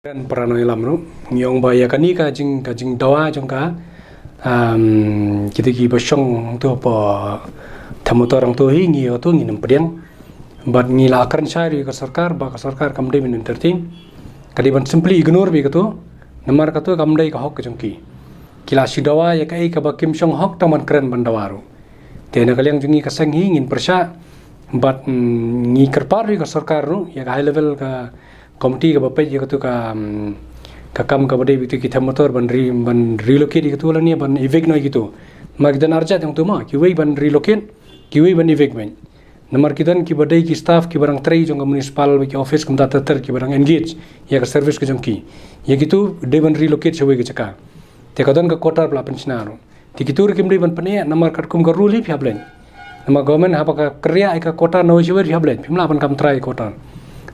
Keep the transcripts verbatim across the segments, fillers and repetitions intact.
Kren para nongïalam ruh, ngi ong ba ïa kane ka jing, ka jingdawa jong ka, um, kita kiba shong hangto hapoh Them Motor hangto hi, ngi ïa kato ngin ym pdiang. Bad ngi la kren shai ruh ïa ka sorkar, ba ka sorkar kam dei ban entertain. Ka dei ban simply ignore beit ïa kato, namar kato kam dei ka hok ka jong ki. Ki la shu dawa ïa kaei kaba kim shong hok tang ban kren ban dawa ruh. Te na ka liang jong ngi ka seng hi ngin pyrshah, bad, mm, ngi kyrpad ruh ïa ka sorkar ruh, ïa ka high level ka committee kaba peit ïa kato ka, mm, ka kam kaba dei beit ïa ki Them Motor ban re-, ban relocate ïa kato lane ban evict noh ïa kito. Ma ki don arjat hangto ma, kiwei ban relocate, kiwei ban evict beit. Namar ki don kiba dei ki staff kiba dang trei jong ka municipal bad ki office kumta ter ter kiba dang engage ïa ka service ka jong ki. Ïa kito dei ban relocate shawei ka jaka. Te ka don ka quarter ba la pynshna ruh. Te kito ruh kim dei ban pyneh namar katkum ka rule hi phi hap leit. Namar government haba ka kyrïah ïa ka quarter na wei sha wei phi hap leit. Phim lah ban kam trai quarter.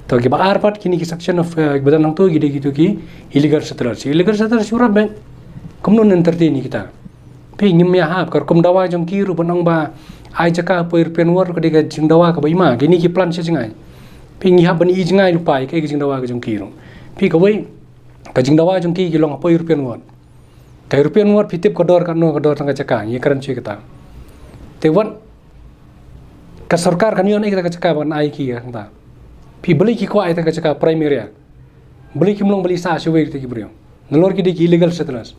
To kiba ar pat kine ki section of, eh, kiba don hangto ki dei kito ki illegal settlers. Illegal settlers shu rat beit. Kumno entertain ïa kita. Phi ngim ïa hap, ka rukom dawa jong ki ruh ban ong ba ai jaka hapoh European Ward ka dei ka jingdawa kaba i ma, kine ki plan sha jngai. Phi ngi hap ban i jngai lypa ïa ka jingdawa ka jong ki ruh. Phi kawei, ka jingdawa jong ki ki long hapoh European Ward. Ka European Ward phi tip ka dor katno ka dor tang ka jaka, ngi kren shuh kata. Te wat ka sorkar kan ïoh ïa kata ka jaka ban ai ki kata. Phi balei ki kwah ïa kata ka jaka prime area. Balei kim long balei sah shawei kita ki briew. Nalor ki dei ki illegal settlers.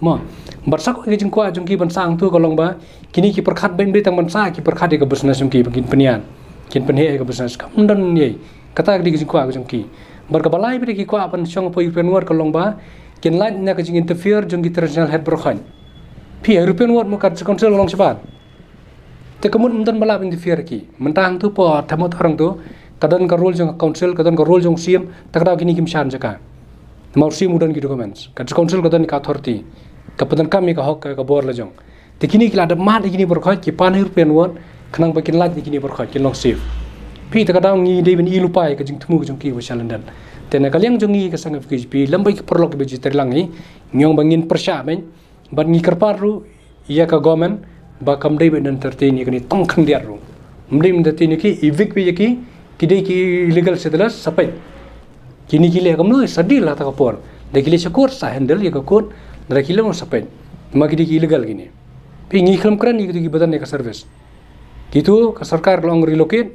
Mo, bad sa kawei ka jingkwah jong ki ban sah hangto ka long ba kine ki pyrkhat beit, ym dei tang ban sah, ki pyrkhat ïa ka business jong ki ba kin pynïaid. Kin pynheh ïa ka business kam don ei. Kata ka dei ka jingkwah ka jong ki. Bad kaba lai beit ki kwah ban shong hapoh European Ward ka long ba kin lait na ka jinginterfere jong ki traditional head baroh khoit. Phi European Ward mo ka District Council long shabar. Te ka mut ym don ba lah ban interfere ki. Mynta hangto hapoh Them Motor hangto, ka don ka role jong ka council, ka don ka role jong u Siem, te ka daw kine kim shan jaka. Namar u Siem u don ki documents. Ka District Council ka don ka authority. Ka pyndonkam ïa ka hok ka, ka bor la jong. Te kine ki la dep mad ïa kine baroh khoit, ki pan European Ward, khnang ba kin lait ïa kine baroh khoit, kin long safe. Phi te ka daw ngi dei ban i lypa ïa ka jingthmu ka jong ki ba sha lyndet. Te na ka liang jong ngi ka seng F K J P, lem bad ki paralok kiba ju trei lang hi, ngi ong ba ngin pyrshah beit, bad ngi kyrpad ruh ïa ka government ba kam dei ban entertain ïa kine tang khyndiat ruh. Ym dei ban entertain ïa ki, evict beit ïa ki, ki dei ki illegal settlers, sa peit. Kine ki leh kumno, sa deal ha kata ka por. Da ki leit sha court, sa handle ïa ka court, da ki leh sa peit. Ma ki dei ki illegal kine. Phi ngi khlem kren ïa kito kiba don ïa ka service. Kito ka sorkar ka la ong relocate,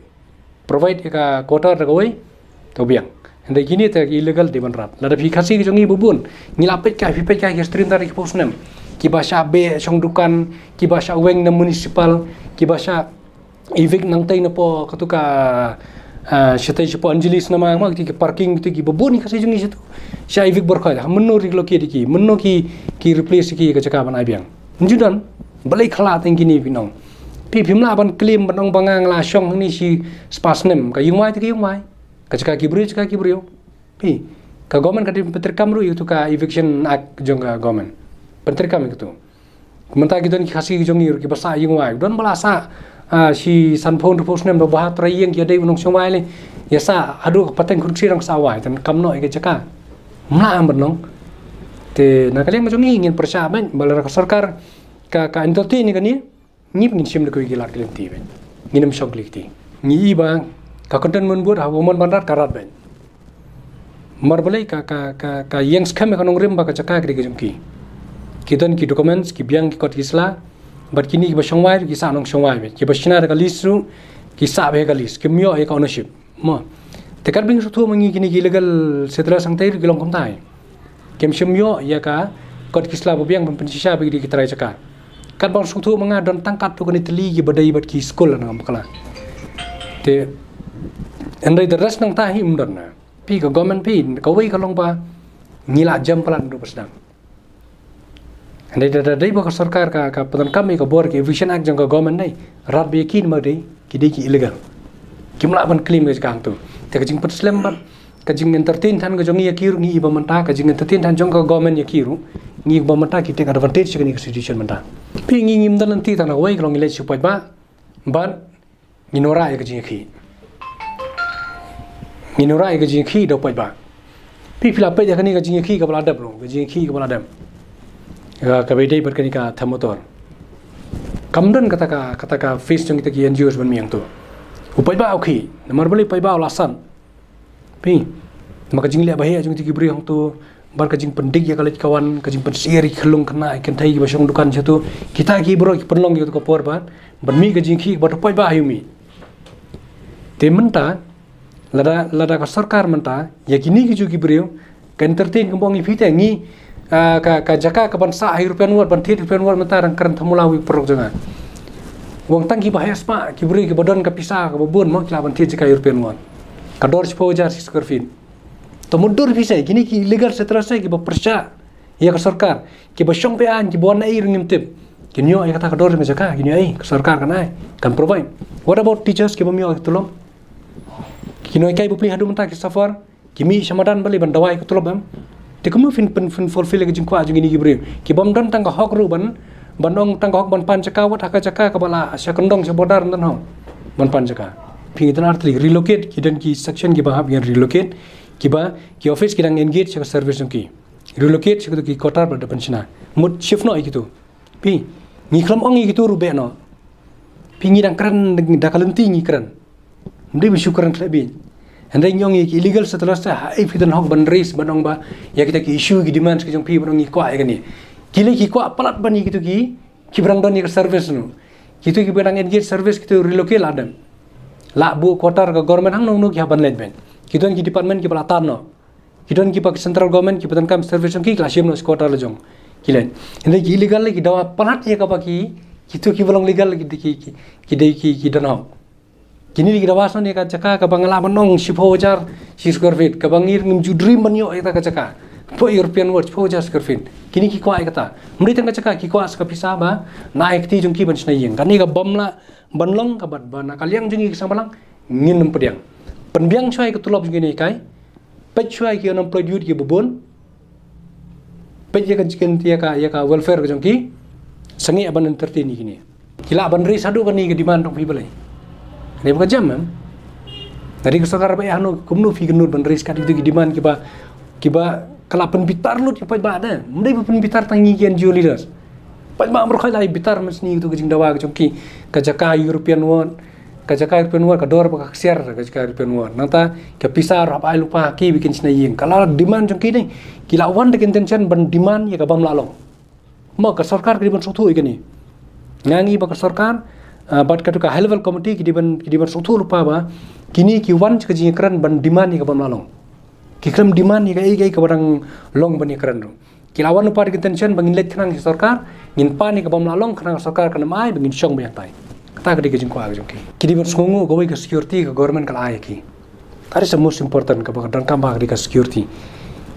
provide ïa ka quarter da kawei, to biang. Hynrei kine te illegal dei ban rat. Lada phi Khasi ki jong ngi ba bun, ngi la peit kai, phi peit kai ki stream tang da ki phew snem. Kiba shah beh shong dukan, kiba shah weng na municipal, kiba shah evict nangtei napoh kato ka, ah, shatei shapoh Angeles namar ma kito ki parking kito kiba bun ïa Khasi jong ngi shato. Shah evict baroh khoit, ha mynno relocate ïa ki, mynno ki, ki replace ïa ki ka jaka ban ai biang. Nju don, balei khlad tang kine phi nong. Phi phim lah ban claim ban ong ba nga nga la shong hangne shi spah snem, ka ïing wai te ka ïing wai. Ka jaka ki briew, jaka ki briew. Phi, ka government ka dei pyntreikam ruh ïa kato ka eviction act jong ka government. Pyntreikam ïa kato. Mynta ki don ki Khasi ki jong ngi ruh kiba sah ïing wai. Don ba la sah, ah, shi sanphew hynriewphew snem ba ha trai ïing ki ïa dei u nongshong wai lei. Ïa sah haduh ka pateng kynthei dang sah wai, te kam noh ïa ka jaka. Ym lah ban long. Te na ka liang jong ngi ngin pyrshah beit, ba lada ka sorkar ka, ka entertain ïa kane. Ngi ngin shim da kawei ki lad ki lynti beit. Ngin ym shong ki lynti. Ngi i ba ka Cantonment Board haba mon ban rat ka rat beit. Mar balei ka, ka, ka, ka ïeng skhem ïa ka nongrim ba ka jaka ka dei ka jong ki. Ki don ki documents, ki biang ki kot ki sla. Bad kine kiba shong wai, ki sah nongshong wai beit. Kiba shna da ka lease ruh, ki sah beit ka lease. Kim ïoh ïa ka ownership. Mo. Te katba ngi sngewthuh ma ngi kine ki illegal settlers hangtei ruh ki long kumtai. Kim shym ïoh ïa ka kot ki sla ba biang ban pynshisha ba ki dei ki trai jaka. Katba ngi sngewthuh ma nga don tang katto katne tylli kiba dei bad ki skul na bakla. Te hynrei the rest nangta hi ym don na. Phi ka government phi kawei ka long ba ngi la jem palat naduh ba sdang. Hynrei da, da dei ba ka sorkar ka, ka pyndonkam ïa ka bor ka Eviction Act jong ka government dei. Rat beit ïa ki namar dei ki dei ki illegal. Kim lah ban claim ka jaka hangto. Te ka jingpynslem bad ka jingentertain than ka jong ngi ïa ki ruh ngi i ba mynta, ka jingentertain than jong ka government ïa ki ruh ngi i ba mynta ki take advantage ïa kane ka situation mynta. Phi ngi ngim don lynti tang na kawei ka long ngi leit sha u paidbah. Bad Ngin wanrah ïa ka jingïakhih. Ngin wanrah ïa ka jingïakhih da u paidbah. Phi phi la peit ïa kane ka jingïakhih kaba la dep ruh, ka jingïakhih kaba la dep. Ka, kaba ïadei bad kane ka Them Motor. Kam don kata ka, kata ka face jong kita ki N G Os ban mih hangto. U paidbah u khih, namar balei u paidbah u la san. Phi. Ma ka jingleh ba heh jong kito ki briew hangto, bad ka jingpyndik ïa ka leit ka wan, ka jingpynshai ïa ki khyllung khynnah, ki kynthei kiba shong dukan shato, kita ki briew ki pynlong ïa kato ka por ba ban mih ka jingkhih ba to poi ba ha ïu mih. Te mynta lada, lada ka sorkar mynta ïa kine ki ju ki briew ka entertain, kumba ong ïa phi te, ngi, ah, ka, ka jaka kaban sah ha European Ward, ban thied European Ward mynta dang kren thamula wi paralok jong nga. Wan tang kiba heh spah, ki briew kiba don ka pisa kaba bun mo ki lah ban thied jaka European Ward. Ka dor shiphew hajar shi square feet. To mutdur pisa, kine ki illegal settlers kiba pyrshah ïa ka sorkar, kiba shong beaiñ, kiba wan naei ruh ngim tip. Kin ïoh ïa kata ka dor jong ka jaka, kin ïoh ei, ka sorkar kan ai, kan provide. What about teachers kiba ym ïoh ka tulop? Ki nonghikai bapli haduh mynta ki suffer, ki mih sha madan balei ban dawa ïa ka tulop em? Te kumno phin, phin, phin fulfill ïa ka jingkwah jong kine ki briew? Ki bym don tang ka hok ruh ban, ban ong tang ka hok ban pan jaka, wat ha ka jaka kaba la sha kyndong sha border, ym don hok ban pan jaka. Phi ngi don artylli relocate, ki don ki section kiba hap ïa relocate, kiba ki office ki dang engage sha ka service jong ki. Relocate sha kito ki quarter ba da pynshna. Mut shift noh ïa kito. Phi, ngi khlem ong ïa kito ruh beh noh. Phi, ngi dang kren da ka lynti ngi kren. Ym dei ba shu kren khlem bit. Hynrei ngi ong ïa ki illegal settlers te, haei phi don hok ban raise, ban ong ba ïa kita ki issue, ki demands ki jong phi, ban ong ngi kwah ïa kane. Ki leh ki kwah palat ban ïa kito ki, kiba dang don ïa ka service noh. Kito kiba dang engage service, kito relocate la dem. La buh quarter ka government hangno hangno ki hap ban leit beit. Ki don ki department kiba la tan noh. Ki don kiba ki central government kiba donkam service jong ki, ki la shim noh squatter la jong ki leit. Hynrei ki illegal ki dawa palat ïa kaba ki, kito kiba long legal ki, ki, ki, ki dei ki, ki don hok. Kine ki dawa san ïa ka jaka kaba nga lah ban ong shiphew hajar shi square feet, kaba ngi ngim ju dream ban ïoh ïa ka jaka. Poi European Ward shiphew hajar square feet. Kine ki kwah ïa kata. Ym dei tang ka jaka, ki kwah sa ka pisa ba na ai kti jong ki ban shna ïing. Kane ka bym lah ban long, kaba, ba na ka liang jong ngi ki seng bhalang ngin ym pdiang. Pynbiang shuwa ïa ka tulop jong kine ki kai. Peit shuwa ïa ki unemployed youth kiba bun. Peit ïa ka jikin ïa ka, ïa ka welfare ka jong ki. Sangeh ban entertain ïa kine. Ki lah ban raise haduh kane ka demand jong phi balei? Dei ba ka jam em. Dari ka sorkar ba ïa hano kumno phi kynnoh ban raise kat ïa ki demand kiba, kiba ka la pynbitar lut ïa paidbah de. Ym dei ba pynbitar tang ïa ki N G O leaders. Paidbah baroh khoit la bitar mynsngi ïa kito ki jingdawa ka jong ki, ka jaka European Ward, ka jaka European Ward, ka dor ba ka ksiar ka jaka European Ward. Nangta ka pisa ruh hap ai lypa ha ki ba kin shna ïing. Ka la demand jong ki ne, ki la wan da ka intention ban demand ïa ka bym lah long. Mo ka sorkar ka dei ban sngewthuh ïa kane. Nga ngi ba ka sorkar, ah, bad kato ka high level committee ki dei ban, ki dei ban sngewthuh lypa ba kine ki wan sha ka jingïakren ban demand ïa ka bym lah long. Ki khlem demand ïa kaei kaei kaba dang long ban ïakren ruh. Ki la wan lypa da ka intention ba ngin leit khnang sha sorkar, ngin pan ïa ka bym lah long, khnang ka sorkar kan ym ai, ba ngin shong biang tai. Kata ka dei ka jingkwah ka jong ki. Ki dei ban sngewnguh kawei ka security ka government ka la ai ïa ki. That is the most important, kaba ka donkam ba ka dei ka security.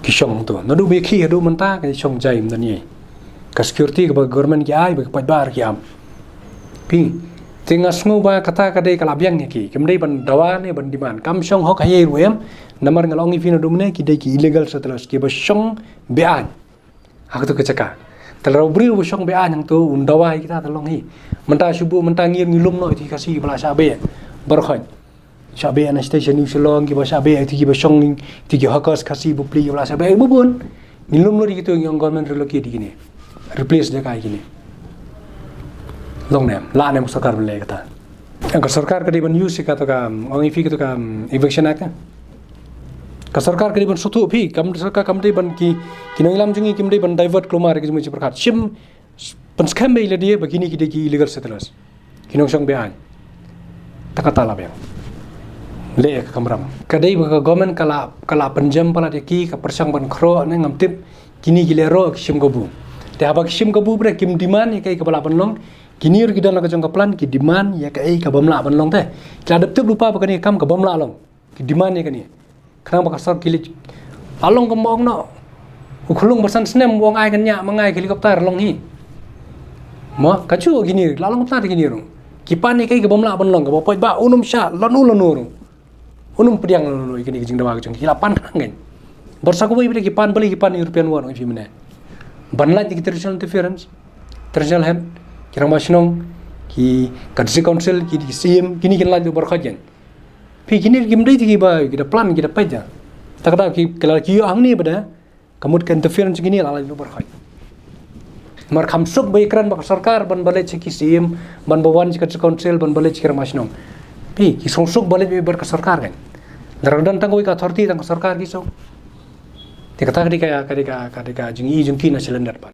Ki shong to. Naduh ba ïa ki haduh mynta ka shong jai ym don ei. Ka security kaba ka government ki ai, ba ki paidbah ki ap. Phi, te nga sngew ba kata ka dei ka la biang ïa ki. Kim dei ban dawa ne ban demand. Kam shong hok ha ei ruh em. Namar nga la ong ïa phi naduh mynne ki dei ki illegal settlers kiba shong beaiñ ha kato ka jaka. Te lada u briew ba shong beaiñ hangto un dawa ïa kita, te long hi. Mynta shu buh mynta ngi, ngi lum noh ïa ki Khasi ba la shah beh baroh khoit. Shah beh na station New Shillong, kiba shah beh ïa ki, kiba shong, ïa ki hawkers Khasi bapli kiba la shah beh ba bun. Ngi lum lut ïa kito, ngi ong government relocate ïa kine. Replace jaka ïa kine. Long ne em, lah ne em ka sorkar ban leh kata? Ka sorkar ka dei ban use ïa kato ka, ong ïa phi kato ka, um, Eviction Act. Ka sorkar ka dei ban sngewthuh phi, kam sorkar kam dei ban ki, ki nongïalam jong ngi kim dei ban divert kulmar ïa ka jingmut jingpyrkhat. Shim pynskhem beit ïa lade ba kine ki dei ki illegal settlers. Ki nongshong beaiñ. Te kata la biang. Leh ïa ka kamram. Ka dei ba ka government ka la, ka la pynjem palat ïa ki, ka pyrshang ban khroh ne ngam tip, kine ki leh roh ki shim kabu. Te haba ki shim kabu ba kim demand ïa kaei kaba lah ban long, kine ruh ki don la ka jong ka plan, ki demand ïa kaei ka bym lah ban long te. Ki la dep tip lypa ba kane ka kam ka bym lah long. Ki demand ïa kane. Khnang ba ka sorkar ki leit. La long kumba ong noh u khyllung ba san snem u ong ai kan ñiah ma nga ïa ka helicopter, long hi. Mo, kajuh kine, la long kumta kine ruh. Ki pan ïa kaei ka bym lah ban long, kaba paidbah un ym shah lano lano ruh. Un ym pdiang lano lano ïa kane ka jingdawa ka jong ki, la pan khnang kein. Bad sa kawei pat ki pan, balei ki pan European Ward, ong ïa phi mynne? Ban lait ïa ki traditional interference, traditional head, ki rangbah shnong, ki, ka district council, ki, ki C E M, kine kin lait lut baroh khoit kein. Phi, kine kim dei ki ba, ki da plan, ki da peit ja. Te kata ki, ki la ki ïoh hangne ba da ka mut ka interference kine, la lait lut baroh khoit. Namar kam suk ba ïakren bad ka sorkar ban ba leit sha ki C E M, ban ba wan sha ka council, ban ba leit sha ki rangbah shnong. Phi, ki suk suk ba leit bad ka sorkar kein. Nda don tang kawei ka authority tang ka sorkar ki song. Te kata ka dei ka, ka dei ka, ka dei ka jing i jong ki na cylinder ban.